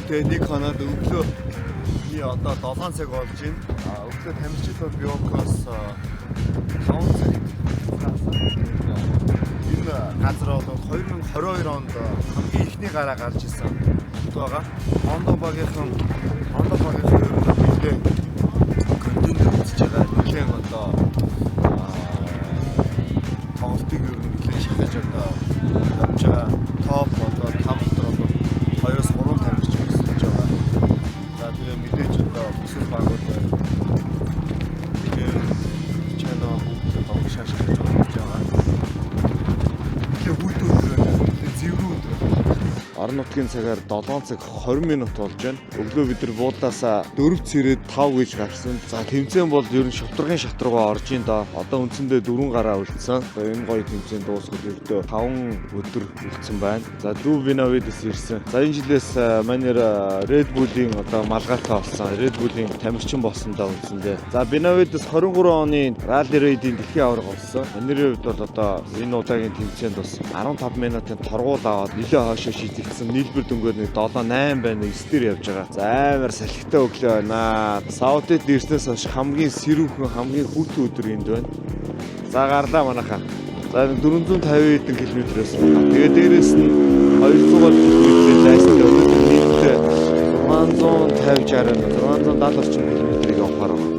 тэгээ нэг хоноод өглөө одоо 7 цаг болж байна. Өглөө тамирчид бол Биокос 5 цагт цаасан. Энэ газар бол 2022 онд хамгийн эхний гараа гарч исэн хот байгаа. Honda багийнхан ер нь нэлээд contender үзэж байгаа. Нэлээд одоо тоглолтыг ер нь нэлээд шахаж одоо явж байгаа. Топ одоо 5 дотор бол 2-3 тамирч өсөж байгаа. За, тэгээ мэдээж одоо бусад багууд байна. Тэгээ чано бүгд догшаа шахаж болж байгаа. Тэгээ хүйтэн өдөр байна. Тэгээ зэврүү өдөр байна. Орон нутгийн цагаар 7 цаг 20 минут болж байна. Өглөө бид нар буудлаасаа 4 цэрээд 5 гэж гарсан. За, тэмцээн бол ер нь шударгын шатруугаа орж ин доо. Одоо үндсэндээ 4 гараа үлдсэн. Одоо энэ гоё тэмцээн дуусгал ердөө 5 өдөр үлдсэн байна. За, Дүү Бинавидес ирсэн. За, энэ жилээс манер Red Bull-ийн одоо малгайтай болсон. Red Bull-ийн тамирчин болсон доо үндсэндээ. За, Бинавидес 23 оны Rally Raid-ийн дэлхийн аварга болсон. Манерийн хувьд бол одоо энэ удаагийн тэмцээнд бас 15 минутын торгуул аваад нэлээ хойшоо шийдэгдсэн. Нийлбэр дүнгээр нэг 7 8 байна. 9 дээр явж байгаа. За, амар салхитай өглөө байна. Саудид ирснээс хойш хамгийн сэрүүхэн, хамгийн хүйтэн өдөр энд байна. За, гарлаа манайхаа. За, 450 хэдэн километрээс. Тэгээ дээрэс нь 200 километрийн лайстай өнөөдөр нийтдээ 650 60, 670 орчим километрийг явахаар байгаа.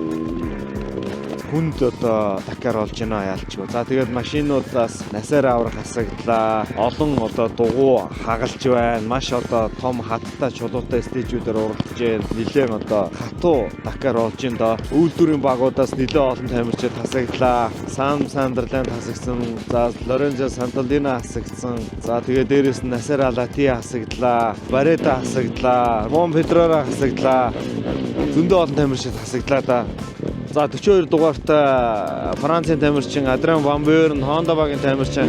Хүнд одоо Дакар болж байна яалчгүй. За, тэгээд машинуудаас Насер аврах хасагдлаа. Олон одоо дугуй хагалж байна. Маш одоо том хаттай чулуутай stage үүдээр уралдаж байна. Нилээн одоо хатуу Дакар болж байна доо. Үйлдвэрийн багуудаас нилээн олон тамирчид хасагдлаа. Сам Сандерланд хасагдсан. За, Лорензо Сантолино хасагдсан. За, тэгээд дээрэс нь Насер Алати хасагдлаа. Бареда хасагдлаа. Мон Педрора хасагдлаа. Зөндөө олон тамирчид хасагдлаа да. За, 42 дугаартай Францын тамирчин Адриан Ван Бюрен, Honda багийн тамирчин.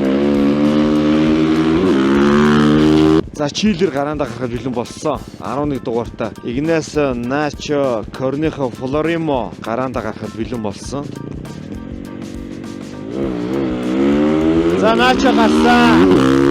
За, Чилер гараандаа гарахад бэлэн болсон. 11 дугаартай Игнасо Начо Корнихо Флоримо гараандаа гарахад бэлэн болсон. За, Начо гарсан.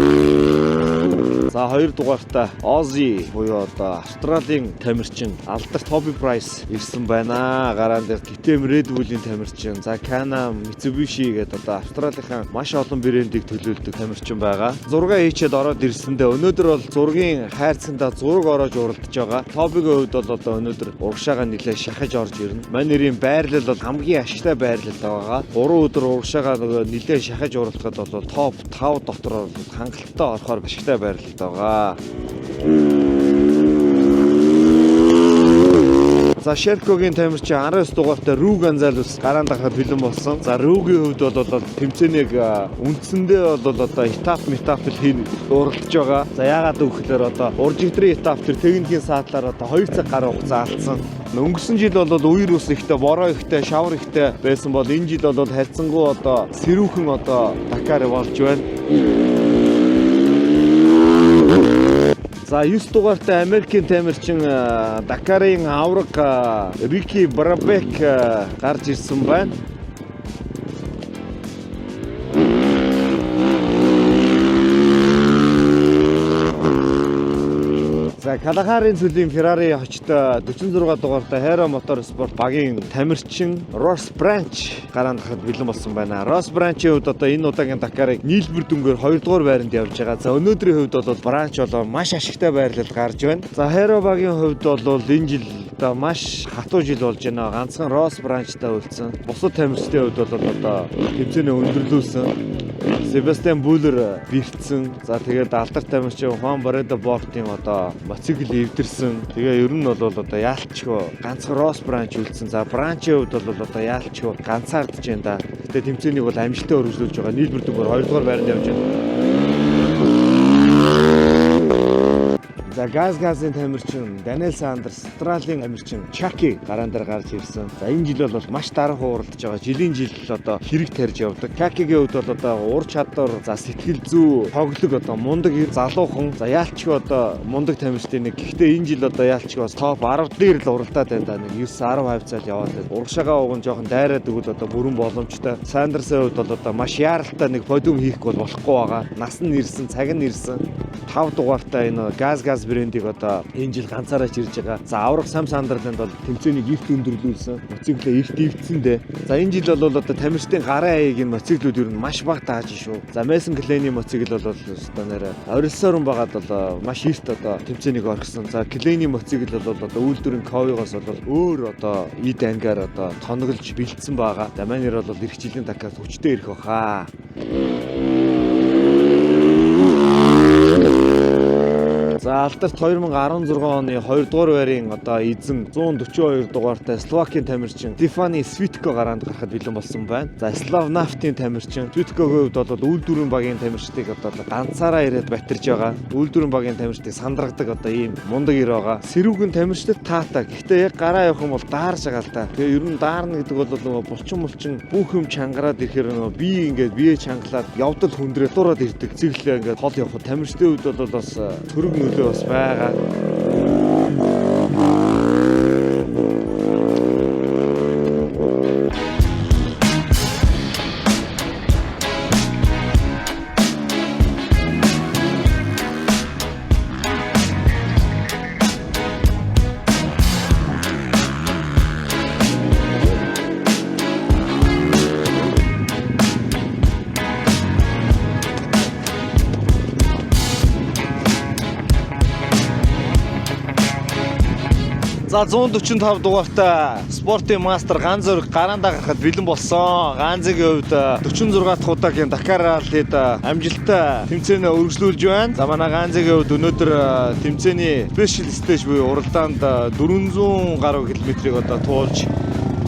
За, 2 дугаартай Ози буюу одоо Австралийн тамирчин алдарт Тоби Прайс ирсэн байна. Гараан дээр KTM Red Bull-ийн тамирчин. За, Can-Am, Mitsubishi гэдэг одоо Австралийнхаа маш олон брендийг төлөөлдөг тамирчин байгаа. Зураг хийчээд ороод ирсэндээ өнөөдөр бол зургийн хайрцагтаа зураг ороож уралдаж байгаа. Тобигийн хувьд бол одоо өнөөдөр урагшаага нэлээд шахаж орж ирнэ. Манерийн байрлал бол хамгийн ашигтай байрлалд байгаа. 3 өдөр урагшаага нөгөө нэлээд шахаж уралдахад бол топ 5 дотор бол хангалттай орохоор ашигтай байрлалд байгаа. За, Шеркогийн тамирчин 19 дугаартай Рүү Гонзалес гараанд гарахад бэлэн болсон. За, Рүүгийн хувьд бол тэмцээнийг үндсэндээ бол одоо этап метап л хийн уралдаж байгаа. За, яагаад гэвэл одоо уржигдрын этап төр техникийн саадлаар одоо 2 цаг гаруй хугацаа алдсан. Өнгөрсөн жил бол үер ус ихтэй, бороо ихтэй, шавар ихтэй байсан бол энэ жил бол харьцангуй одоо сэрүүхэн одоо Дакар болж байна. За, 9 дугаартай Америкийн тамирчин Дакарын авраг Рики Брабек гарч ирсэн байна. За, Калахарын цөлийн Ferrari хочтой 46 дугаартай Hero Motorsport багийн тамирчин Ross Branch гараанд гарахад бэлэн болсон байна. Ross Branch-ийн хувьд одоо энэ удаагийн Дакарыг нийлбэр дүнгээр 2 дугаар байранд явж байгаа. За, өнөөдрийн хувьд бол Branch болоо маш ашигтай байрлал гарч байна. За, Hero багийн хувьд бол энэ жил одоо маш хатуу жил болж байна. Ганцхан Ross Branch-тай үлдсэн. Бусад тамирчдын хувьд бол одоо тэмцээнээ өндөрлүүлсэн. Себастьян Бүлер бэртсэн. За, тэгээд алдар тамирчин Хуан Бареда Бортын одоо мотоцикл эвдэрсэн. Тэгээ ер нь бол одоо яалчгүй ганцхан Рос Бранч үлдсэн. За, Бранчийн хувьд бол одоо яалчгүй ганцаардж байна да. Гэтэ тэмцээнийг бол амжилттай өргөжлүүлж байгаа. Нийлбэр дүнгээр 2 дугаар байранд явж байна. За, газ газын тамирчин Даниэл Сандерс, Австралийн тамирчин Чаки гараан дээр гарч ирсэн. За, энэ жил бол маш дараахан уралдаж байгаа. Жилийн жил одоо хэрэг тарьж явдаг. Чакигийн хувьд бол одоо ур чадвар, за сэтгэл зүй, тоглог одоо мундаг залуухан. За, яалчгүй одоо мундаг тамирчдын нэг. Гэхдээ энэ жил одоо яалчгүй бас топ 10 дээр л уралдаад байна да. Нэг 9 10 хавцаал яваад байна. Урагшаага уг нь жоохон дайраад өгвөл одоо бүрэн боломжтой. Сандерсын хувьд бол одоо маш яаралтай нэг подиум хийхгүй бол болохгүй байгаа. Нас нь ирсэн, цаг нь ирсэн. 5 дугаартай энэ газ газ брендийг одоо энэ жил ганцаараа ч ирж байгаа. За, аврах Сам Сандерланд бол тэмцээнийг эрт өндөрлүүлсэн. Мотоциклээ эрт эвдсэн дээ. За, энэ жил бол одоо тамирчдын гарын аяыг энэ мотоциклүүд ер нь маш бага дааж шүү. За, Мэйсон Клейний мотоцикл бол одоо нэр орилсоор юм байгаад бол маш эрт одоо тэмцээнийг орхисон. За, Клейний мотоцикл бол одоо үйлдвэрийн Ковигоос бол өөр одоо эд ангаар одоо тоноглож бэлдсэн байгаа. За, манайр бол ирэх жилийн Дакар хүчтэй ирэх баха. За, алдарт 2016 оны 2 дугаар байрын одоо эзэн 142 дугаартай Словакийн тамирчин Стефани Свитко гараанд гарахад бэлэн болсон байна. За, Славнафтын тамирчин Свиткогийн хувьд бол үйлдвэрийн багийн тамирчдыг одоо ганцаараа ирээд батарж байгаа. Үйлдвэрийн багийн тамирчдыг сандрагдаг одоо ийм мундаг ир байгаа. Сэрүүгэн тамирчдад таатай. Гэхдээ яг гараа явах юм бол даарж байгаа л та. Тэгээ ер нь даарна гэдэг бол нөгөө булчин булчин бүх юм чангараад ирэхээр нөгөө бие ингээд бие чангалаад явдал хүндрээ дураад ирдэг. Зэглээ ингээд хол явах. Тамирчдын хувьд бол бас сөрөг нөлөө бас байгаа. За, 145 дугаартай спортын мастер Ганзөрг гараандаа гарахад бэлэн болсон. Ганзгийн хувьд 46 дахь удаагийн Дакар раллид амжилттай тэмцээнээ өргөжлүүлж байна. За, манай Ганзгийн хувьд өнөөдөр тэмцээний special stage буюу уралдаанд 400 гаруй километрийг одоо туулж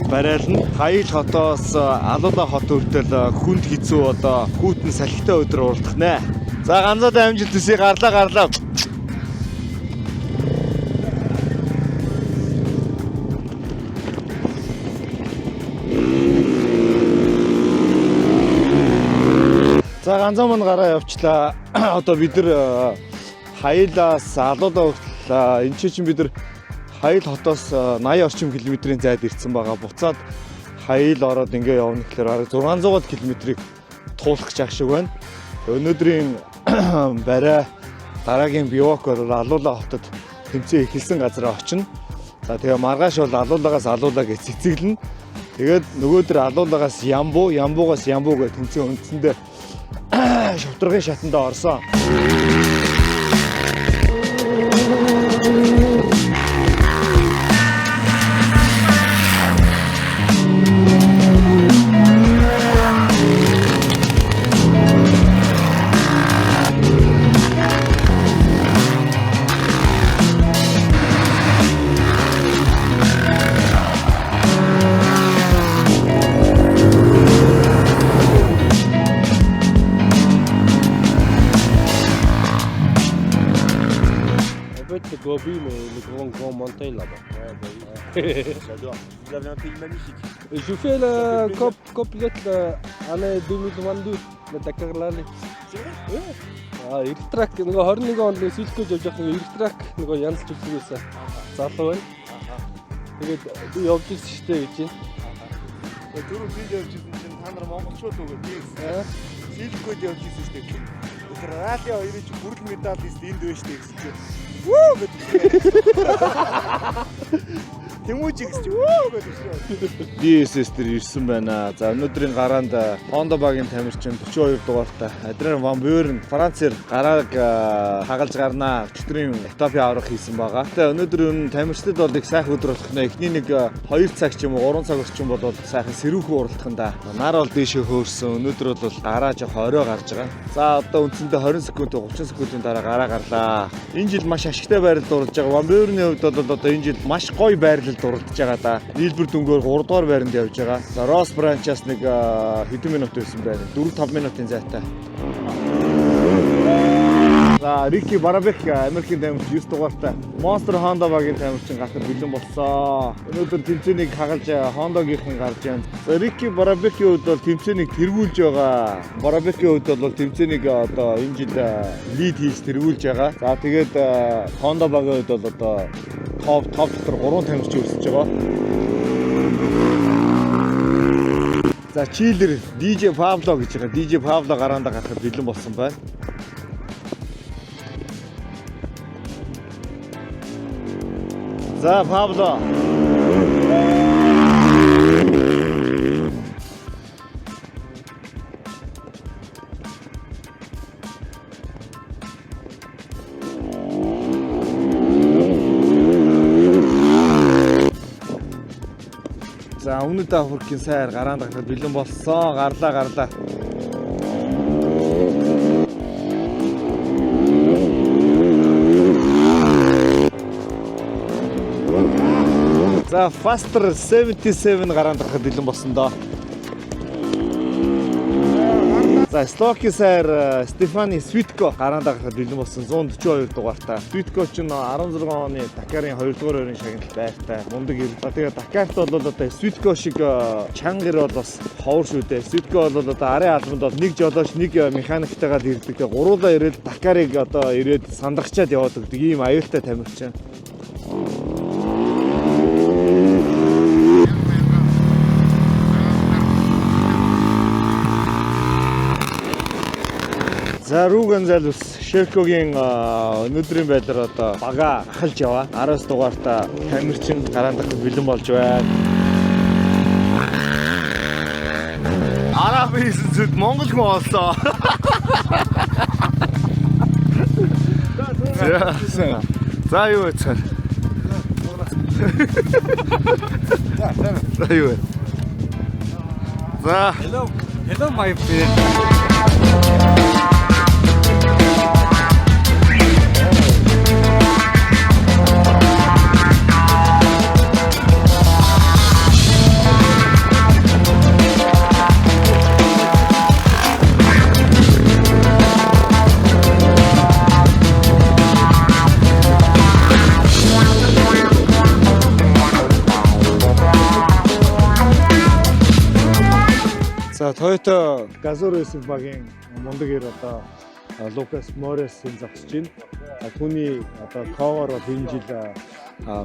барайлна. Хаил хотоос Алула хот хүртэл хүнд хэцүү одоо хүйтэн салхитай өдөр уралдах нэ. За, Ганзаад амжилт хүсье, гарлаа гарлаа. За, Ганзаа маань гараа явчлаа. Одоо бид нар Хаилаас Алула хүртэл энэ чинь бид нар Хаил хотоос 80 орчим километрийн зайд ирсэн байгаа. Буцаад Хаил ороод ингээ явна гэхээр бараг 600 километрийг туулах гэж ах шиг байна. Өнөөдрийн барай дараагийн бивак бол Алула хотод тэмцээн эхэлсэн газараа очино. За, тэгээ маргааш бол Алулагаас Алула гэж цэцэглэнэ. Тэгээд нөгөөдөр Алулагаас Ямбу, Ямбугаас Ямбу гэж тэмцээн үндсэндээ шавтаргын шатанд орсон. En fait, le Gobi, mais les grands, grands montagnes là-bas. Ouais, bah oui. J'adore. Vous avez un pays magnifique. Et je fais Ça la fait COP, complète l'année 2022, le Dakar Rally. C'est vrai? Аа, Эртрак нөгөө 21 онд нэг сэлкэж явж байхад нөгөө Эртрак нөгөө янзлж өгсөн байсан. Залуу байна. Тэгээд би явж ирсэн шүү дээ гэж байна. Түрүү би явж ирсэн чинь та нар монголчууд уу гэх тийм. Аа, Силкүүд явж ирсэн шүү дээ. Тэр ралли хоёрын чи бүрэл медалист энд байна шүү дээ гэсэн чинь. Вүү гэдэг. Тэмүүж гэсэн чинь вүү гэдэг. DSS дээр ирсэн байна. За, өнөөдрийн гараанд Honda багийн тамирчин 42 дугаартай Адриан Ван Бюрен Францэр гарааг хагалж гарнаа. Өчигдрийн этапын аврах хийсэн байгаа. Тэгээ өнөөдөр энэ тамирчдад бол их сайхан өдөр болох нэ. Эхний нэг 2 цаг ч юм уу 3 цаг орчим бол сайхан сэрүүхэн уралдах нь да. Нар бол дээшээ хөөрсөн. Өнөөдөр бол гараа жоох орой гарч байгаа. За, одоо үндсэндээ 20 секунд 30 секундын дараа гараа гарлаа. Энэ жил маш ашигтай байрлалд уралдаж байгаа. Ван Бюрны хувьд бол одоо энэ жил маш гоё байрлалд уралдаж байгаа да. Нийлбэр дүнгээр 3 дугаар байранд явж байгаа. За, Росс Бранчаас нэг хэдэн минут байсан байна. 4 5 минутын зайтай. За, Рики Барабек Америкийн тамирчин 9 дугаартай Monster Honda багийн тамирчин гарахад бэлэн болсон. Өнөөдөр тэмцээнийг хагалж Honda-гийнхэн гарч байна. За, Рики Барабекийн хувьд бол тэмцээнийг тэргүүлж байгаа. Барабекийн хувьд бол тэмцээнийг одоо энэ жил lead хийж тэргүүлж байгаа. За, тэгээд Honda багийн хувьд бол одоо топ топ дотор 3 тамирчин өрсөж байгаа. За, Чилер DJ Pablo гэж байгаа. DJ Pablo гараандаа гарахад бэлэн болсон байна. За, Пабло. За, Өмнөд Африкийн сайр гараанд гарахад бэлэн болсон. Гарлаа, гарлаа. За, Faster 77 гараанд гарахад бэлэн болсон доо. За, Словакийн сайр Стефани Свитко гараанд гарахад бэлэн болсон 142 дугаартай. Свитко ч 16 оны Дакарын 2 дугаар ойрын шагналт байртай. Мундаг эр. За, тэгээ Дакарт бол одоо Свитко шиг чанга эр бол бас ховор шүү дээ. Свитко бол одоо арын албанд бол нэг жолооч, нэг механиктайгаа л ирдэг. Тэгээ гуруулаа ирээд Дакарыг одоо ирээд сандагчаад яваад өгдөг ийм аюултай тамирчин. За, Рүү Гонзалес Шеркогийн өнөөдрийн байдлаар одоо бага ахалж яваа. 19 дугаартай тамирчин гараанд бэлэн болж байна. Араб хийсэн зүд Монгол хүн оллоо. За. За, юу вэ цаа? За, юу вэ? За. Hello, hello, my friend. За, Toyota Gazoo Racing багийн мундаг эр одоо Лукас Морес зогсож байна. За, түүний одоо co-оор бол энэ жил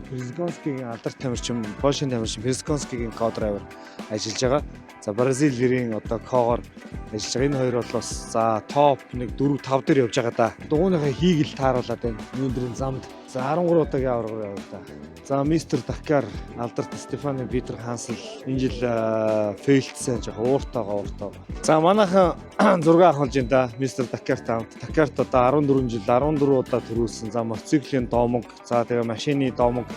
Призгонскигийн алдарт тамирчин, Польшийн тамирчин Призгонскигийн co-driver ажиллаж байгаа. За, Бразил гэрийн одоо co-оор ажиллаж байгаа. Энэ хоёр бол бас за топ 1 4 5 дээр явж байгаа да. Дугуйныхаа хийгэл тааруулаад байна. Өнөөдрийн замд. За, 13 удаагийн аваргаар яваа да. За, Мистер Дакар алдарт Стефани Питер Хансел энэ жил fail-дсэн, жоохон ууртайгаа. За, манайхан зураг авах болж байна да. Мистер Дакартай хамт. Дакарт одоо 14 жил 14 удаа төрүүлсэн. За, мотоциклийн домог, за тэгээ машины домог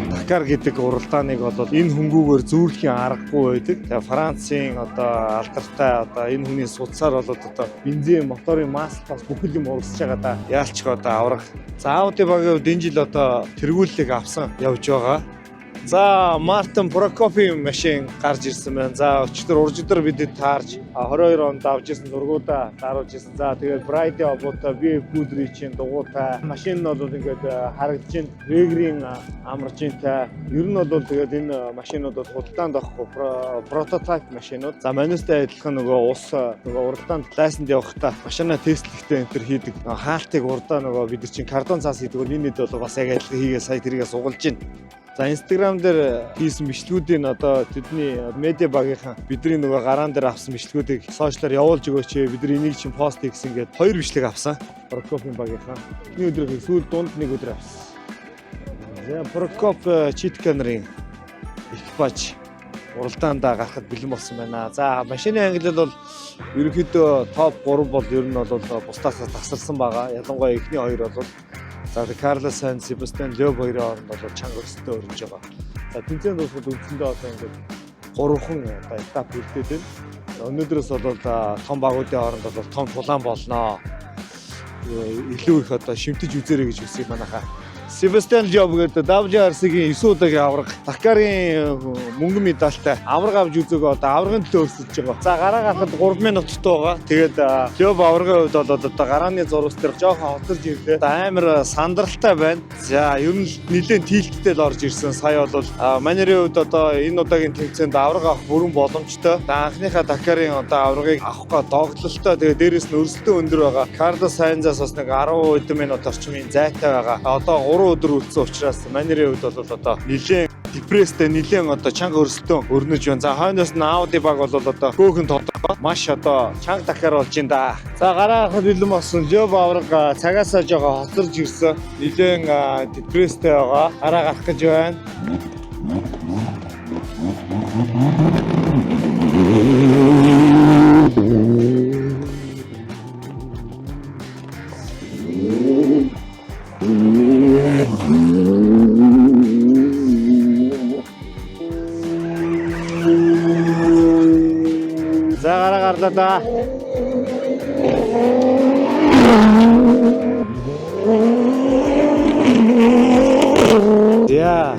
Дакар гэдэг уралдааныг бол энэ хөнгүүгээр зүүрлэхийн аргагүй байдаг. Тэгээ Францын одоо алдартай одоо энэ хүний судсаар бол одоо бензин, моторын масл бас бүхэл юм урсж байгаа да. Яалч одоо аврах. За, Audi багийн хувьд энэ жил одоо тэргүүллийг авсан явж байгаа. За, Мартин Прокопийн машин гарч ирсэн байна. За, өчигдөр уржигдар бидэд таарч 22 онд авч ирсэн зургуудаа даруулж ирсэн. За, тэгээд Брайди Обута, Би Гудричийн дугуйтай машин нь бол ингээд харагдаж байна. Регрийн амарч байна. Ер нь бол тэгээд энэ машинууд бол худалдаанд авахгүй прототип машинууд. За, манустай адилхан нөгөө ус нөгөө уралдаанд лайсанд явахдаа машинаа тестлэхдээ энэ төр хийдэг. Хаалтыг урдаа нөгөө бид нар чинь картон цаас хийдэг бол энэ хэд бол бас яг адилхан хийгээ сая тэрийгэ сугалж байна. За, Instagram дээр хийсэн бичлэгүүдийг одоо тэдний медиа багийнхан бидний нөгөө гараан дээр авсан бичлэгүүдийг social аар явуулж өгөөч, бид нар энийг чинь пост хийсэн гээд хоёр бичлэг авсан. Прокопийн багийнхан. Эхний өдрийг сүүл дунд нэг өдөр авсан. За, Прокоп Читка нарын экипаж уралдаандаа гарахад бэлэн болсон байна. За, машины ангилал бол ерөнхийдөө топ 3 бол ер нь бол бусдаас тасарсан байгаа. Ялангуяа эхний хоёр бол за Карлос Сайнс, Себастьян Лёб хоёрын хооронд бол чанга өрсөлдөөн өрнөж байгаа. За, тэмцээн дуусахад үндсэндээ одоо ингээд гурван одоо этап үлдээд байна. Өнөөдрөөс бол том багуудын хооронд бол том тулаан болноо. Илүү их одоо шимтэж үзээрэй гэж хүсье манайхаа. Себастьян Лёб гэдэг WRC-гийн 9 удаагийн аварга, Дакарын мөнгөн медальтай аварга авч үзээгөө одоо аваргын төлөө өрсөлдөж байгаа. За, гараа гарахад 3 минуттай байгаа. Тэгээд Лёб аваргын хувьд бол одоо гарааны зурвас дээр жоохон хоцорж ирлээ. Одоо амар сандралтай байна. За, ер нь нэлээд tilt тэй л орж ирсэн. Сая бол Манерийн хувьд одоо энэ удаагийн тэмцээнд аварга авах бүрэн боломжтой. Анхныхаа Дакарын одоо аваргыг авах га догтлолтой. Тэгээд дээрэс нь өрсөлдөөн өндөр байгаа. Карлос Сайнзаас бас нэг 10 хэдэн минут орчмын зайтай байгаа. Одоо 3 өдөр үлдсэн учраас Манерийн хувьд бол одоо нэлээд Depress-тэй нэлээд одоо чанга өрсөлдөөн өрнөж байна. За, хойноос нь Audi баг бол одоо хөөхөн тодорхой. Маш одоо чанга Дакар болж байна да. За, гараа харахад бэлэн болсон. Лёв авраг цагаасаа жоохон хоцорж ирсэн. Нэлээд depress-тэй байгаа. Гараа гарах гэж байна. За, гараа гарлаа да. За,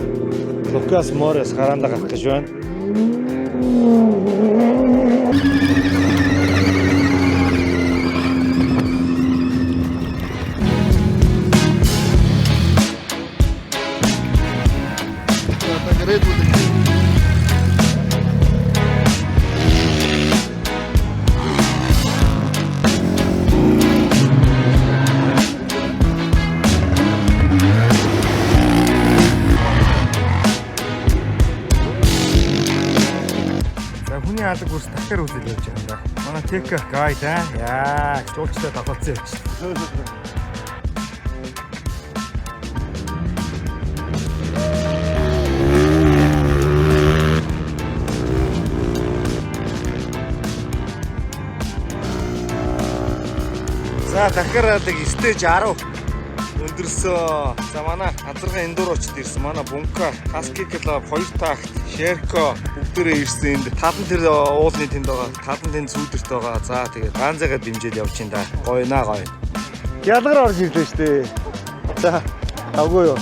Лукас Морес гараандаа гарах гэж байна. Одоо Red Bull. За, хүний алаг бүрс Дакар үзэл явж байгаа юм да. Манай tech guide аа. Яа, жуулчтай давхалцсан явж. За, Дакар раллиг stage 10 өндөрсөн. За, манай азарган эндуруучд ирсэн. Манай Бунка, Husky Club, хоёр такт, Sherco бүгдээрээ ирсэн энд. Талан тэр уулны тэнд байгаа. Талан тэнд сүүдэрт байгаа. За, тэгээд ганцаагаа дэмжиж явж чинь да. Гоё наа, гоё. Ялгар орж ирлээ шүү дээ. За, авгүй юу?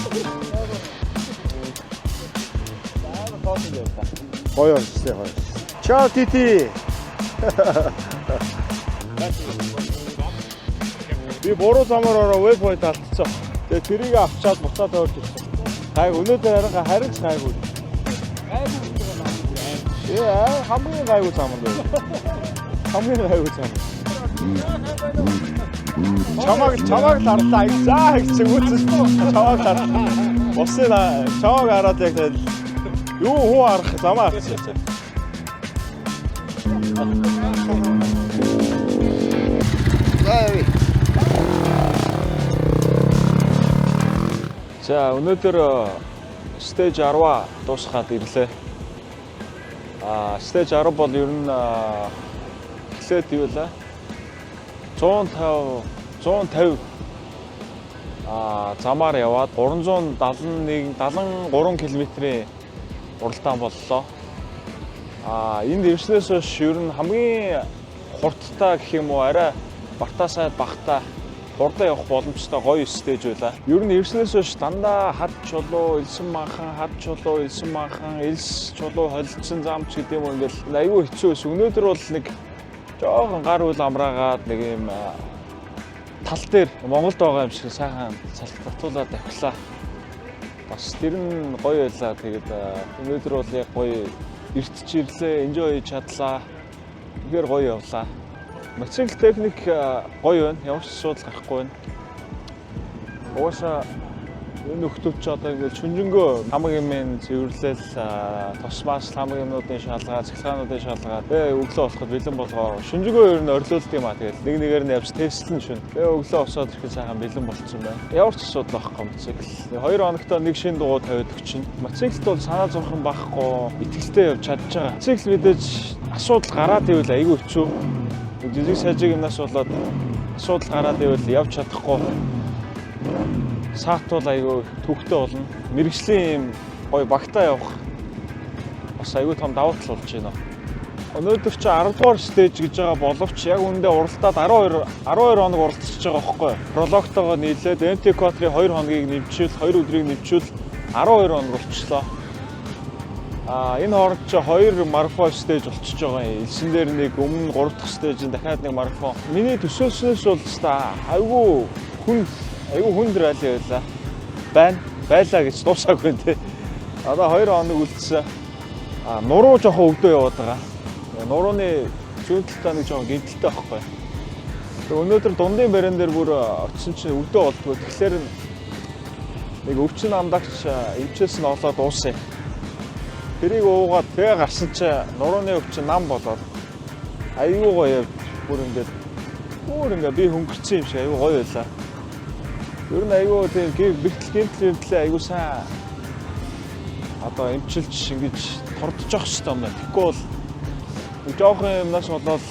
Гоё орчихсон, гоё. Чао, Тити. Би буруу замаар ороо waypoint алдчихсан. Тэгээ тэрийг авчаад буцаад орж ирсэн. Гай, өнөөдөр харин харин ч гайгүй. Гайгүй. Яа, хамгийн гайгүй зам юм байна. Хамгийн гайгүй зам. Чамааг л харлаа. За, гэж үзсэн. Чамааг л харлаа. Усын чамааг хараад яг тэгэл юу хуу харах замаа харчихсан. За, явъя. За, өнөөдөр stage 10 дуусгаад ирлээ. Stage 10 бол ер нь эхлээд юу лээ? 150 150 замаар яваад 371 73 км-ийн уралдаан боллоо. Энд ирснээс хойш ер нь хамгийн хурдтай гэх юм уу, арай бартаасаа багтаа хурдан явах боломжтой гоё stage байлаа. Ер нь ирснээс хойш дандаа хад чулуу, элсэн манхан, хад чулуу, элсэн манхан, элс чулуу холилдсон зам ч гэдэг юм уу, ингээл айгүй хэцүү байсан. Өнөөдөр бол нэг жоохон гар үл амраагаад нэг юм тал дээр Монголд байгаа юм шиг сайхан татуулаад давхилаа. Бас тэр нь гоё байлаа. Тэгээд өнөөдөр бол яг гоё эртч ирлээ, enjoy хийж чадлаа. Тэгэхээр гоё явлаа. Мотоцикл техник гоё байна. Ямар ч асуудал гарахгүй байна. Угаасаа энэ нөхдүүд ч одоо ингээл шүнжэнгөө хамаг юм цэвэрлэл, тосмаас хамаг юмнуудын шалгаа, цахилгаануудын шалгаа. Тэгээ өглөө болоход бэлэн болгоо. Шүнжэнгөө ер нь орилуулд юм а. Тэгэл нэг нэгээр нь явж тестлэн шүн. Тэгээ өглөө босоод ирэхэд сайхан бэлэн болцсон байна. Ямар ч асуудал байхгүй мотоцикл. 2 хоногтой нэг шинэ дугуй тавиад өгчин. Мотоциклд бол санаа зовхон байхгүй, итгэлтэй явж чадж байгаа. Мотоцикл мэдээж асуудал гараад ивэл айгүй хэцүү. Жижиг сажиг юмнаас болоод асуудал гараад ивэл явж чадахгүй саатуул айгүй төвхтэй болно. Мэргэжлийн юм гоё багтаа явах бас айгүй том давуу тал болж байна. Өнөөдөр чи 10 дугаар stage гэж байгаа боловч яг үүндээ уралдаад 12 12 хоног уралдчихж байгаа байхгүй юу? Прологтойгоо нийлээд MT Quattro-ын 2 хоногийг нэмчүүл, 2 өдрийг нэмчүүл 12 хоног болчихлоо. Энэ хооронд чи 2 марафон stage болчихж байгаа юм. Элсэн дээр нэг, өмнө 3 дахь stage нь дахиад нэг марафон. Миний төсөөлснөөс бол та айгүй хүн айгүй хүнд ралли байлаа. Байна. Байлаа гэж дуусаагүй нэ. Одоо 2 хоног үлдсэн. Нуруу жоохон өвдөө яваад байгаа. Нурууны зүүн талдаа нэг жоохон гэмтэлтэй байхгүй. Тэгээ өнөөдөр дундын бариан дээр бүр очисон чинь өвдөө болдгоо. Тэгэхээр нэг өвчин амдагч эмчээс нь олоод дуусъя. Тэрийг уугаад тэгээ гарсан чи нурууны өв чи нам болоод айгүй гоё явж бүр ингээд бүр ингээд би хөнгөрцөн юм шиг айгүй гоё байлаа. Ер нь айгүй тийм бэртэл гэмтэл гэмтлээ айгүй сайн одоо эмчилж ингэж тордож явах хэрэгтэй юм байна. Тэгэхгүй бол нэг жоохон юмнаас болоод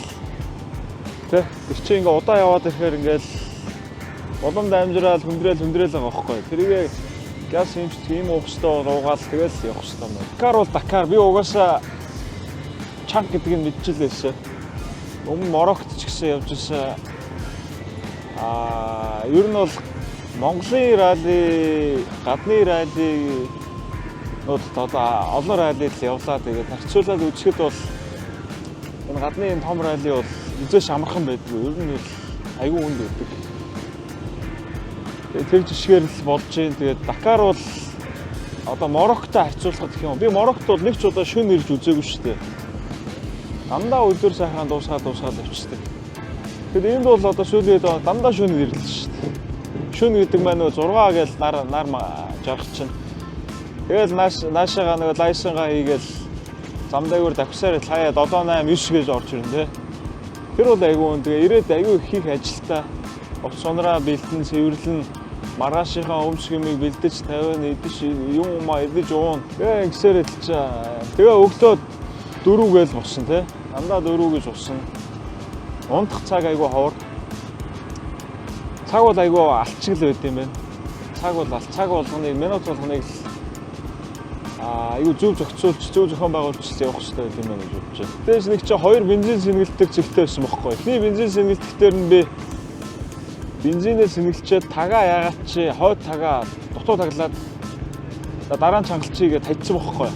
тэ тэр чинь ингээ удаа яваад ирэхээр ингээл улам дамжраал хүндрэл хүндрэл байгаа байхгүй. Тэрийг газ эмчдэг юм уух хэрэгтэй бол уугаал тэгэл явах хэрэгтэй юм байна. Дакар бол Дакар, би угаасаа чанга гэдгийг мэдчихлээсэ. Өмнө Морокт ч гэсэн явж ирсэн. Ер нь бол Монголын ралли, гадны ралли одоо олон раллид л явлаа. Тэгээд харьцуулаад үзэхэд бол энэ гадны энэ том ралли бол эзэш амархан байдгүй. Ер нь бол айгүй хүнд байдаг. Тэгээд тэр жишгээр л болж байна. Тэгээд Дакар бол одоо Мороктой харьцуулахад гэх юм. Би Морокт бол нэг ч удаа шөнө ирж үзээгүй шүү дээ. Дандаа өдөр сайхан дуусгаад явчихдаг. Тэгэхээр энд бол одоо сүүлийн үед дандаа шөнө ирлээ шүү дээ. Шөнө гэдэг маань нөгөө 6 гээл нар жаргах чинь. Тэгэл наашаага нөгөө лайсангаа хийгээл зам дээгүүр давхсаар хаяа 7 8 9 гэж орж ирнэ тэ. Тэр бол айгүй үн. Тэгээ ирээд айгүй их хийх ажилтаа. Увц унраа бэлтэн, цэвэрлэн, маргаашийнхаа өмсг юмыг бэлдэж тавина, идэж юм умаа идэж уун. Тэгээ ингэсээр л чи. Тэгээ өглөө 4 гээл босон тэ. Дандаа 4 гэж усан. Унтах цаг айгүй ховор. Цаг бол айгүй алчиг л байд юм байна. Цаг бол цаг болгоныг, минут болгоныг айгүй зөв зохицуулж, зөв зохион байгуулж явах хэрэгтэй байд юм байна гэж бодож байна. Тэгээс нэг чи 2 бензин сэнгэлдэг зэгтэй байсан бохоггүй. Эхний бензин сэнгэлтгэхээр нь би бензинээ сэнгэлчээд тагаа яагаад чи хойд тагаа дутуу таглаад дараа нь чангалчий гэж тавьчихсан бохоггүй.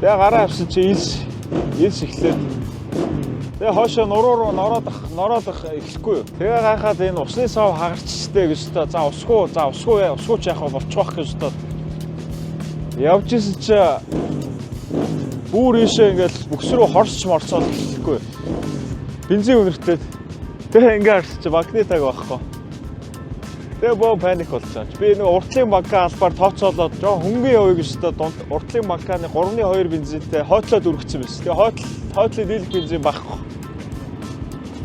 Тэгээ гараа авсан чи илс эхлээд тэгээ хоошоо нуруу руу нороод эхлэхгүй юу. Тэгээ гайхаад энэ усны сав хагарчтэй гэж та за усгүй усгүй ч яах вэ болчих واخ гэж та явж исэн чи бүр ийшээ ингээл бүкс рүү хорсч морцоод эхлэхгүй. Бензин үнэртэй. Тэгээ ингээ харсан чи банкны таг байхгүй. Тэгээ боо паник болчихсон. Би нэг уртлын банка албаар тооцоолоод жоо хөнгөн явъя гэж та дунд уртлын банканы 3.2 бензинтэй хойтлоод өргөцсөн байсан. Тэгээ хойтлын дийлэх бензин байхгүй.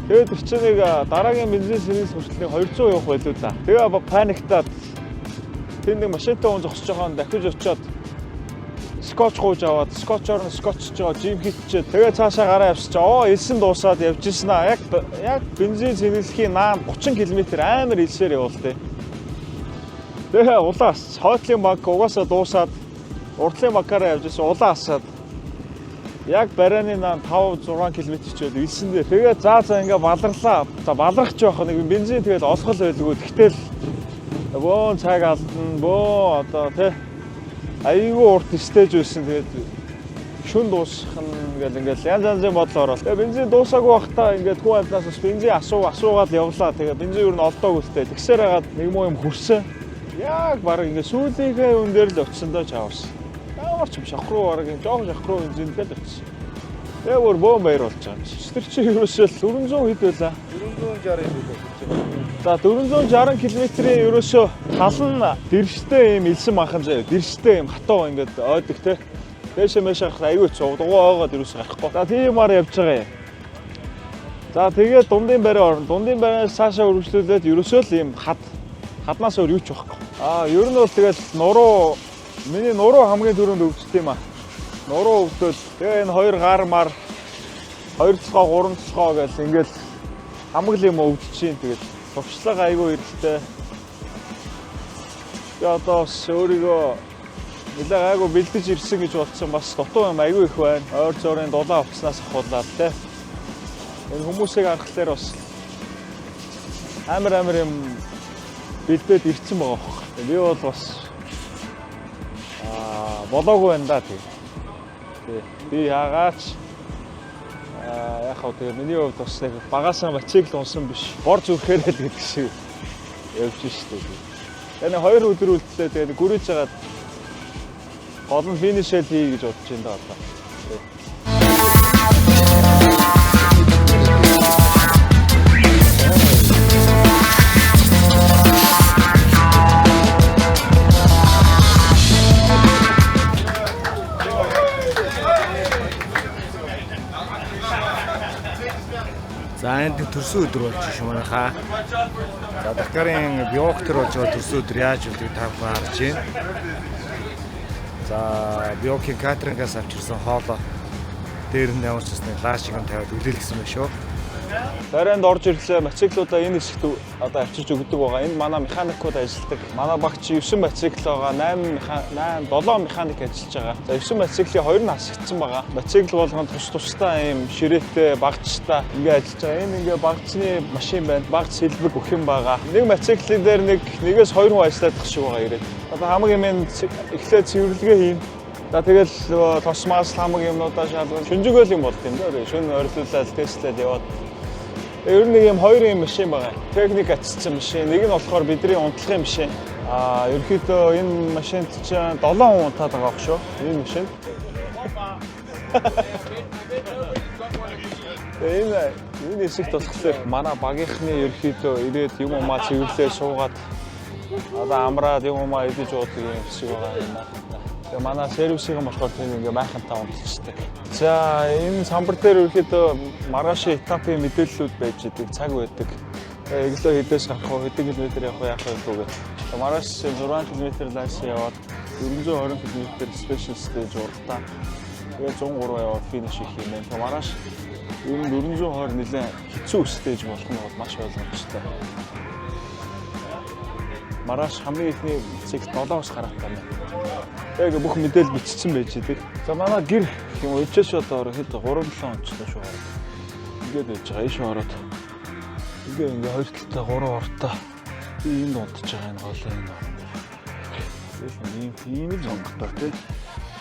Тэгээд тэр чинь нэг дараагийн бензин сервис хүртэл нэг 200 явах байлуу да. Тэгээ паниктаад тэнд нэг машинтай хүн зогсож байгаа нь дахиж очиод скотч гууж аваад скотчоор нь скотчж байгаа жим хийчихэд тэгээ цаашаа гараа явсч элсэн дуусаад явж ирсэн аа. Яг бензин цэнэглэхийн наан 30 км амар элсээр явуултыг. Тэгээ улаас хойтлын банк угаасаа дуусаад уртлын банкаараа явж ирсэн улаан асаад яг барайны наан 5 6 км ч байл элсэн дээр. Тэгээ за ингээ баларлаа. За баларх ч байх нэг бензин тэгэл олох л байлгүй. Тэгтэл бөөн цаг алдна бөө одоо тэ айгүй урт стейж байсан. Тэгээд шүн дуусах нь гэл ингээл янз янзын бодол ороод. Тэгээ бензин дуусаагүй байхдаа ингээд хүн амтнаас бас бензин асуугаад явлаа. Тэгээ бензин ер нь олдоогүй л дээ. Тэгсээр хагаад нэг муу юм хөрсөн. Яг бараг ингээд сүүлийнхээ үн дээр л очисондоо чааварсан. Ямар ч юм шавх руу бараг юм жоохон шавх руу бензинтэй л очисон. Тэгээ бүр бөөн баяр болж байгаа юм чи. Тэр чинь ерөөсөө 400 хэд байлаа? 460 хэд байж байгаа. За 460 км-ийн ерөөсөө тал нь дэржтэй юм элсэн манхан заяа. Дэржтэй юм хатуу ингээд ойдог те. Дээшээ мэшээ гарах айгүй хэцүү. Дугуй ойгоод ерөөсөө гарахгүй. За тиймаар явж байгаа юм. За тэгээд дундын барай орно. Дундын барайнаас цаашаа үргэлжлүүлээд ерөөсөө л ийм хад. Хаднаас өөр юу ч байхгүй. Ер нь бол тэгэл нуруу миний нуруу хамгийн түрүүнд өвддөг юм аа. Нуруу өвдөл. Тэгээ энэ хоёр гар мар 2 толгой 3 толгой гэл ингээл хамаг л юм өвдөж чинь тэгэл туршлага айгүй хэрэгтэй. Би одоо бас өөрийгөө нэлээд айгүй бэлдэж ирсэн гэж бодсон. Бас дутуу юм айгүй их байна. Ойр зуурын дулаан хувцснаас ахуулаад те. Энэ хүмүүсийг харахаар бас амар юм бэлдээд ирсэн байгаа хөх. Би бол бас болоогүй байна да тэг. Би яагаач яг хав тэгээ миний хувьд бас нэг багасаа мотоцикл унсан биш. Бор зүрхээр л гэдэг шиг явж штэ. Тэгээ нэг 2 өдөр үлдлээ. Тэгээ гүрэж хагаад гол нь финишэл хий гэж бодож байна да одоо. За, энд төрсөн өдөр болж шүү манайхаа. За, Дакарын Биок төр болж байгаа төрсөн өдөр яаж болдгийг та бүхэн харж байна. За, Биокийн catering аас авчирсан хоолоо дээр нь ямар ч гэсэн лаашиг нь тавиад үлээлгэсэн байх шүү. Барайнд орж ирлээ. Мотоциклуудаа энэ хэсэгт одоо авчирч өгдөг байгаа. Энд манай механикууд ажилладаг. Манай багч 9 мотоцикл байгаа. 8 8 7 механик ажиллаж байгаа. За, 9 мотоциклын хоёр нь хасагдсан байгаа. Мотоцикл болгон тус тусдаа ийм ширээтэй, багцтай ингээ ажиллаж байгаа. Энэ ингээ багцны машин байна. Багц хэлбэг өгөх юм байгаа. Нэг мотоциклын дээр нэг нэгээс хоёр хүн ажилладаг шиг байгаа ирээд. Одоо хамаг юм эхлээд цэвэрлэгээ хийн. За, тэгэл нөгөө тос мас хамаг юмнуудаа шалган шүнжэнгөөл юм болд юм да. Шөнө орилуулаад тестлээд яваад. Ер нь нэг юм хоёр юм машин байгаа. Техник ачилсан машин. Нэг нь болохоор бидний унтлахын машин. Аа, ерөнхийдөө энэ машинд чинь 7 хүн унтаад байгаа бох шүү. Энэ машин. Тэгээ энэ хэсэгт болохоор манай багийнхны ерөнхийдөө ирээд юм умаа цэвэрлээ суугаад одоо амраад юм умаа идэж уудаг юм хэсэг байгаа юм аа. Тэгээ манай сервисийн болохоор тийм ингээ майхантай унтчихдаг. За, энэ самбар дээр ерөнхийдөө маргаашийн этапын мэдээллүүд байж идэг, цаг байдаг. Тэгээ эглөө хэдээс гарах вэ, хэдэн километр явах вэ, яах вэ гэх. Тэгээ маргааш 6 км лайс яваад 420 км special stage уралдаа. Тэгээ 103 яваад финиш хийх юм байна. Тэгээ маргааш ер нь 420 нэлээд хэцүү stage болох нь бол маш ойлгомжтой. Маргааш хамгийн эхний цикл 7-оос гараатай байна. Яг бүх мэдээлэл бичсэн байж идэг. За, манай гэр гэх юм уу ичээс одоо хэд 3 7 онцлоо шүү гараад. Ингээд байж байгаа. Ийш ороод ингээ ингээ хоёр талтай 3 ортой. Би энд унтж байгаа, энэ голын энэ орон дээр. Тэгэл ийм ийм л онготой тий.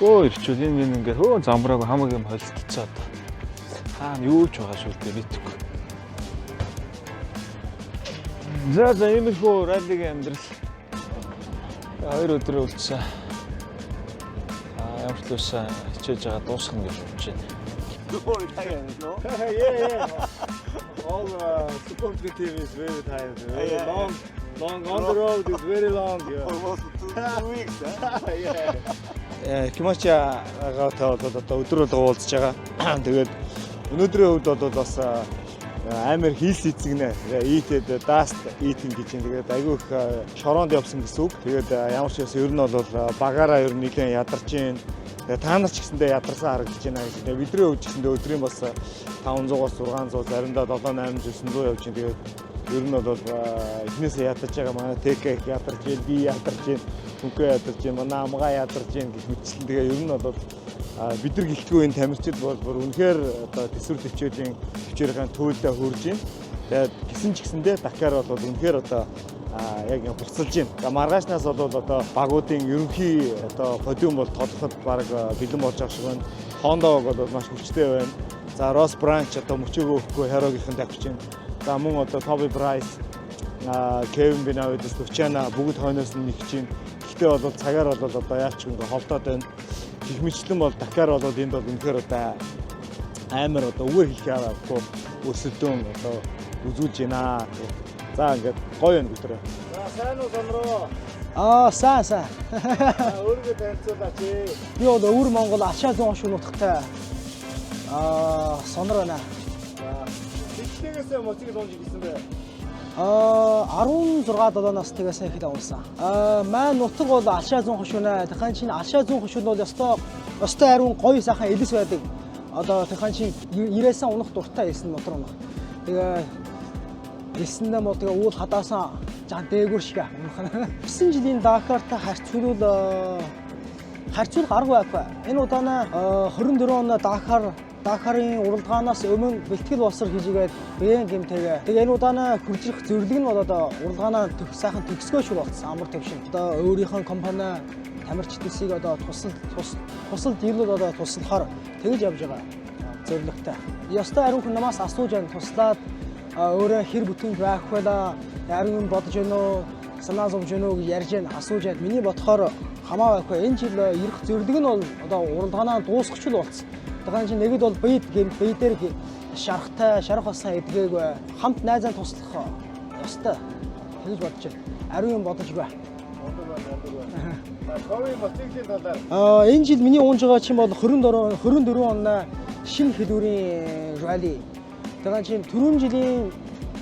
Өө, ирчүүл энэ энэ ингээд хөө замбрааг хамаг юм холилдцоод. Хаана юу ч байгаа шүү дээ, мэдэхгүй. За, иймэрхүү раллигийн амьдрал. 2 өдөр үлдсэн. Аа, ямар ч лээсэн хичээж байгаа дуусгана гэж бодож байна. Yeah. All support team is very tired. Very long, long on the road is very long. Yeah. Almost 2 weeks. Yeah. Кимачагаа бол одоо өдөр болго уулзж байгаа. Тэгээд өнөөдрийн хувьд бол бас амар хийс эзэгнэ. Eat dust eating гэж юм. Тэгээд айгүй их шороонд явсан гэсэн үг. Тэгээд ямар ч байсан ер нь бол багаараа ер нь нэлээд ядарч гин. Тэгээд та нар ч гэсэндээ ядарсан харагдаж байна гэж. Тэгээд бидний хувьд ч гэсэндээ өдрийн бас 500-аас 600, заримдаа 7 8 900 явж гин. Тэгээд ер нь бол эхнээсээ ядарч байгаа, манай ТК их ядарч гин, би ядарч гин, Түнхээ ядарч гин, манай амгаа ядарч гин гэх мэтчлэн. Тэгээ ер нь бол бид нар гэлтгүй энэ тамирчид бол бүр үнэхээр одоо төсвөр төвчөөлийн төвчээрийн туйлдаа хөрж гин. Тэгээд гисэн ч гэсэндээ Дакар бол үнэхээр одоо яг юм буцалж байна. За, маргаашнаас бол одоо багуудын ерөнхий одоо подиум бол тоглоход баг бэлэн болж байгаа шиг байна. Honda баг бол маш хүчтэй байна. За, Ross Branch одоо мөчөөгөө өгөхгүй Херогийнхэн давхиж байна. За, мөн одоо Toby Price, Кевин Бенавидес, Лучана бүгд хойноос нь нэгж байна. Гэхдээ бол цагаар бол одоо яалч ингээ холдоод байна. Гэх мэтлэн бол Дакар бол энд бол үнэхээр одоо амар одоо үгээр хэлэх аргагүй өрсөлдөөн одоо үзүүлж байна. За, ингээд гоё юм өдрөө. За, сайн уу, Сонроо? Аа, сайн сайн. Өөрийгөө танилцуулаач. Би бол өвөр Монгол Ачаа зүүн хошуу нутагтай Сонор байна. Тэгтээс мотоцикл унж ирсэн бэ? Аа, 16 7 нас тагаас эхэл авсан. Аа, маань нутаг бол Алшаа зүүн хошуунаа. Тэхэн чинь Алшаа зүүн хошуун бол ёстой ёстой ариун гоё сайхан элс байдаг. Одоо тэхэн чинь ирээсэн унах дуртай элсэн мотор унах. Тэгээ элсэндээ мó тэгээ уул хадаасан жан дээгүүр шиг унах. 9 жилийн Дакартай харьцуулбал харьцуулах арга байхгүй. Энэ удаана 24 оны Дакарын уралдаанаас өмнө бэлтгэл боловсрол хийжгээд биеийн гэмтэйгээ. Тэгээ энэ удаана хүржих зөвлөг нь бол одоо уралдаанаа сайхан төгсгөө шүү болцсон амар төвшин. Одоо өөрийнхөө компани тамирчдыг одоо тусал тусал дийлүүд одоо туслахаар тэгж явж байгаа зорилготой. Ёстой ариун хүн намаас асууж байна, туслаад өөрөө хэр бүтэн байх вэ? Ариун юм бодож байна уу? Санаа зовж байна уу гэж ярьж байна, асууж байна. Миний бодохоор хамаа байхгүй. Энэ жил ирэх зорилго нь бол одоо уралдаанаа дуусгах л болцсон. Тэгэхээр чинь нэгд бол бие гэм бие дээр шарахтай, шарах болсон эдгээгүй. Хамт найзаа туслах ёстой. Тэгж бодож байна. Ариун юм бодож бай. Ковын мотоциклийн талаар. Аа, энэ жил миний унж байгаа чинь бол 24 24 оны шинэ хэлүүрийн ралли. Тэгээ чинь түрүүн жилийн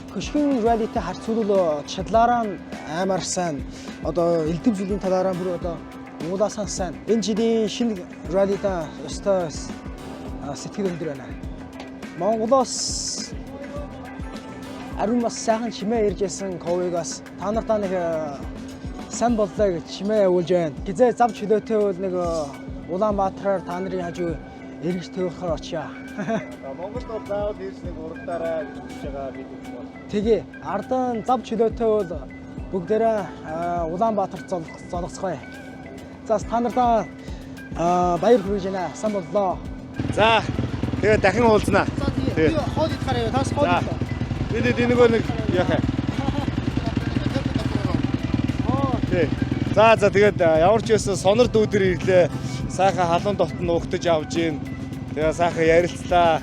хөшгөн ралитэй харьцуулбал чадлаараа нь аймаар сайн, одоо элдэв зүйлийн талаараа бүр одоо уулаасаа сайн. Энэ жилийн шинэ ралида ёстой сэтгэл өндөр байна. Монголоос ариун бас сайхан чимээ ирж байсан ковигоос та нартаа нэг сайн боллоо гэж чимээ явуулж байна. Гизээ зав чөлөөтэй бол нэг Улаанбаатараар та нарын хажуу эргэж төвхөр очъё. Монголд бол заавал ирж нэг уралдаарай гэж хүсэж байгаа бид бол. Тэгээ ардан зав чөлөөтэй бол бүгдээрээ Улаанбаатарт золгоцгоё. За та нартаа баяр хүргэж байна. Сайн боллоо. За тэгээ дахин уулзнаа. За тэгээ би хоол идэх хараа. Таас хоол За. идлээ. Бид энэ нэг яах юм. Тий. За за тэгээд ямар ч байсан сонор дүүдэр ирлээ. Сайхан халуун дотн угтаж авж гин. Тэгээ сайхан ярилцлаа.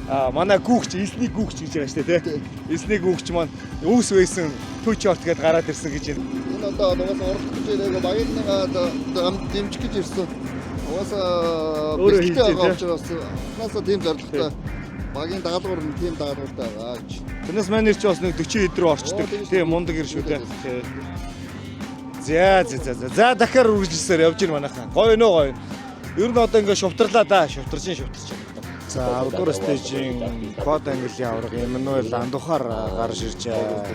А манай гүүгч, элсний гүүгч гэж байгаа шүү дээ, тий. Элсний гүүгч маань үүс байсан төч орт гэдээ гараад ирсэн гэж байна. Энэ одоо угаасаа уралдах гэж ирээгүй багийн нэг дэмжих гэж ирсэн. Угаасаа Өөрөө хийж бэлтгэлтэй байгаа тий. учраас анхнаасаа тийм зорилготой багийн даалгавар нь тийм даалгавартай байгаа гэж. Тэрнээс маань ир чи бас нэг 40 хэд рүү орчдөг. Оо, тийм шүү. Тий, мундаг ир шүү дээ. Тий. За за за за. За дахиад үргэлжлсээр явж гин манайхан. Гоё нөө гоё. Ер нь одоо ингээ шувтарлаа да. Шувтарч ин шувтарч. За авдуур stage ийн код английн аварга Эммануэль Андухар гарч ирж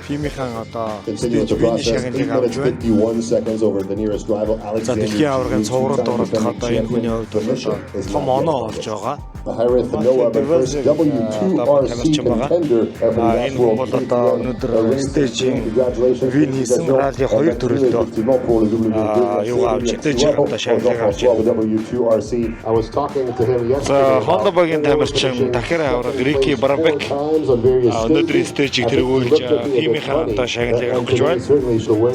фимийнхэн одоо stage win шагналыг авч байна. За дэлхийн аваргын цувралд оролдох одоо энэ хүний хувьд бол одоо том оноо болж байгаа. Тамирчин байгаа. А энэ хүн бол одоо өнөөдөр stage ийн win хийсэн ралли хоёр төрөлдөө юу авч stage ийн одоо шагналыг авч байна. За Honda багийн тамирчин Дахир аварга Рики Брабек өнөөдрийн stage ийг тэргүүлж фимийнхэн одоо шагналыг авах гэж байна.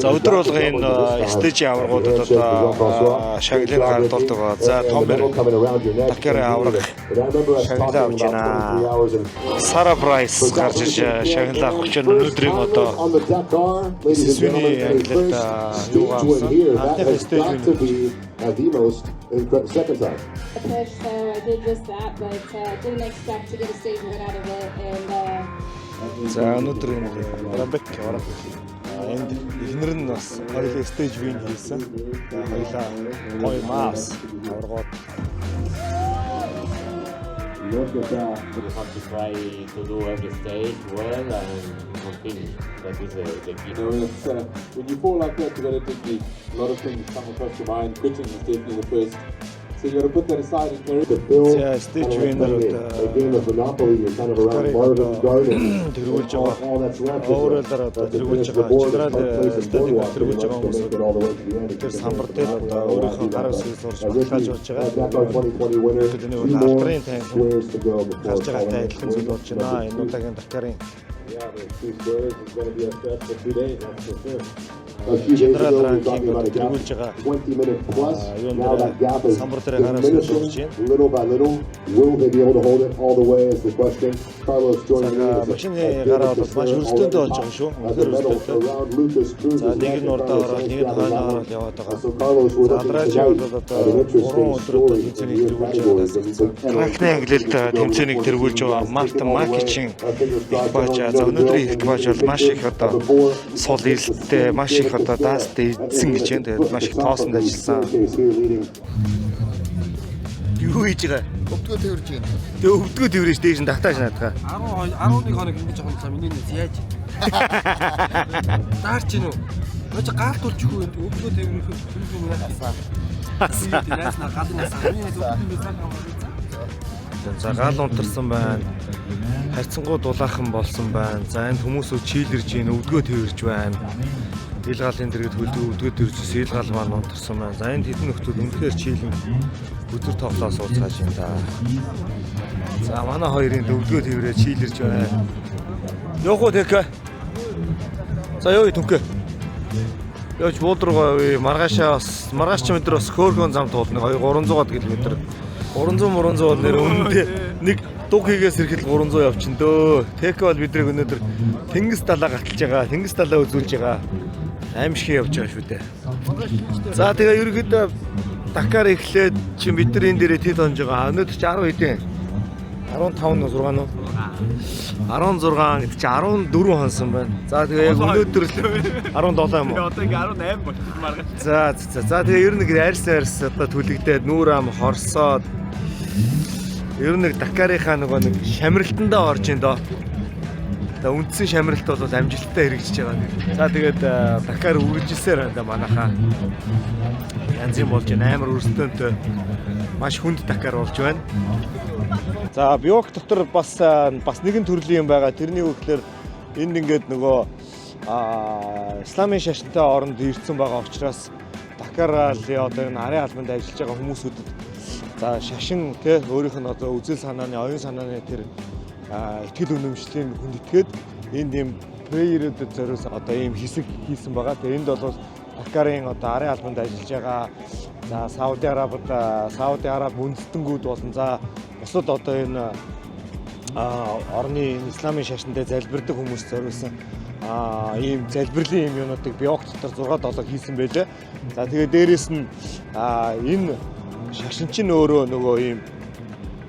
За өдөр болгон энэ stage ийн аваргуудад одоо шагналыг гардуулдаг байгаа. За том Дакар аварга шагналаа авч байна. Сара Прайс гарч ирж шагналаа авах гэж байна. Өнөөдрийн одоо SSV-ний ангилалд юу авсан? Анхны stage win. Push, so I did just that, but didn't expect to get a stage win out of it, and За өнөөдөр энэ Брабек аварга энд эхнэр нь бас хоёулаа stage win хийсэн. За хоёулаа гоё маас аваргууд. You have to try to do every stage well and continue. That is the key. It's, when you fall like that, you got to think a lot of things come across your mind. Quitting is definitely the first. So you got to put that aside and carry. За stage winner одоо тэргүүлж байгаа. Overall-аар одоо тэргүүлж байгаа. General stage-ийг тэргүүлж байгаа хүмүүс тэр самбар дээр одоо өөрийнхөө гар үсгийг зурж баталгаажуулж болж байгаа. Тэгэхээр энэ бол алдрын танхим гарч байгаатай адилхан зүйл болж байна. Энэ удаагийн Дакарын Yeah, the two squares is going to be a threat for 2 days, that's for sure. General ranking одоо тэргүүлж байгаа. Юун дээр самбар дээр гараа үсгийг зурж байна. Little by little, will they be able to hold it all the way is the question. Carlos joining За машины гараа бол маш өрсөлдөөнтэй болж байгаа шүү. Үнэхээр өрсөлдөөнтэй. За нэг нь урдаа ороод, нэг нь хойноо ороод яваад байгаа. За Андражи бол одоо 3 өдөр одоо тэмцээнийг тэргүүлж байгаа. Тракны ангилалд тэмцээнийг тэргүүлж байгаа Мартин Макичин экипаж. За өнөөдрийн экипаж бол маш их одоо сул эрэлттэй, маш их одоо даастай эзэн гэж байна. Тэгээд маш их тоосонд ажилласан. Юу хийж байгаа? Өвдгөө тэрж байна. Тэгээ өвдгөө тэрвэрэж дээш нь татааш наадгаа. 12 11 хоног ингэж явах юм миний нэс яаж. Даарч гинүү. Нөө чи гал тулж өгөө энэ өвдгөө тэрвэрэх тэрвэрх юм яасан. Яасан гал яасан. Миний нэс өвдгөө юм заа. За гал унтарсан байна. Харьцангуй дулаахан болсон байна. За энд хүмүүсүүд чийлэрж гин өвдгөө тэрвэрж байна. Ил галын дэргэд хөлдгөө өвдгөө тэрвэрж ил гал маань унтарсан байна. За энд хэдэн нөхдүүд үнэхээр чийлэн өдөр тоглоо сууцгааж байна да. За манай хоёрын өвдгөө тэрврээ чийлэрж байна. Явах уу тэкэ? За юу түнхэ. Явж бууд руугаа явъя. Маргаашаа бас маргааш ч метр бас хөөхөн зам туулна. 2 300 км. 300 300 бол нэр үнэндээ нэг дуг хийгээс ирэхэд 300 явчин дөө. Тэкэ бол бидрийг өнөөдөр тэнгис далаа гаталж байгаа. Тэнгис далаа үзүүлж байгаа. Аимшиг явж байгаа шүү дээ. За тэгээ ерөөдөө Дакар эхлээд чинь бид нар энэ дээрээ тэд онж байгаа. Өнөөдөр чи 10 хэдэн? 15 нь 6 нь уу? 16 гэдэг чи 14 хонсон байна. За тэгээ яг өнөөдөр л 17 юм уу? Одоо ингээ 18 болчих маргааш. За за за тэгээ ер нь нэг арьс арьс одоо түлэгдээд нүүр ам хорсоод ер нь нэг Дакарынхаа нөгөө нэг шамралтандаа орж ин доо. За үндсэн шамралт бол амжилттай хэрэгжиж байгаа. За тэгээд Дакар үргэлжилсээр байна да манайхаа. Янз юм болж байна. Амар өрсөлдөөнтэй маш хүнд Дакар болж байна. За Бьюк дотор бас бас нэгэн төрлийн юм байгаа. Тэрний үг гэхээр энд ингээд нөгөө исламын шашинтай оронд ирсэн байгаа учраас Дакар ралли одоо энэ арын албанд ажиллаж байгаа хүмүүсүүдэд за шашин те өөрийнх нь одоо үзэл санааны, оюун санааны тэр итгэл үнэмшлийн хүндэтгээд энд ийм prayer-үүдэд зориулсан одоо ийм хэсэг хийсэн байгаа. Тэгээ энд бол Дакарын одоо арын албанд ажиллаж байгаа за Сауди Арабид Сауди Араб үндэстэнгүүд болон за бусад одоо энэ орны исламын шашиндаа залбирдаг хүмүүс зориулсан ийм залбирлын юм юунуудыг Биок дотор 6 7 хийсэн байлээ. За тэгээ дээрэс нь энэ шашин чинь өөрөө нөгөө ийм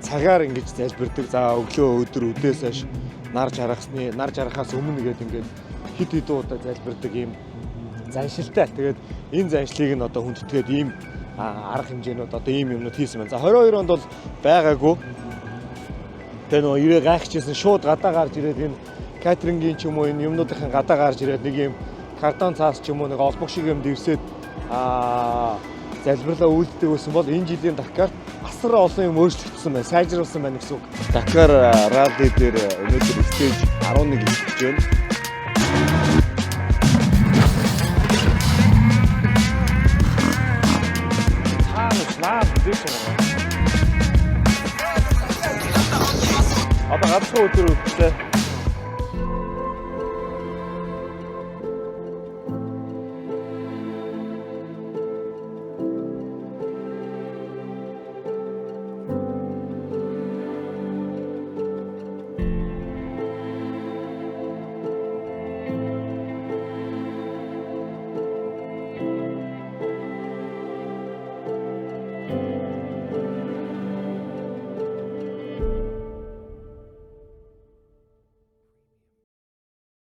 цагаар ингэж залбирдаг. За өглөө өдөр үдээс хойш нар жаргасны нар жаргахаас өмнө гээд ингээд хэд хэдэн удаа залбирдаг ийм заншилтай. Тэгээд энэ заншлыг нь одоо хүндэтгээд ийм арга хэмжээнүүд одоо ийм юмнууд хийсэн байна. За 22 онд бол байгаагүй. Тэгээ нөгөө ирээ гайхчихсан шууд гадаа гарч ирээд энэ catering ийн ч юм уу энэ юмнуудын гадаа гарч ирээд нэг юм картон цаас ч юм уу нэг олбог шиг юм дэвсээд залбирлаа үйлддэг байсан бол энэ жилийн Дакарт асар олон юм өөрчлөгдсөн байна. Сайжруулсан байна гэсэн үг. Дакар ралли дээр өнөөдөр stage 11 эхэлж байна. Цаана наа дээш байгаа. Одоо ганцхан өдөр үлдлээ.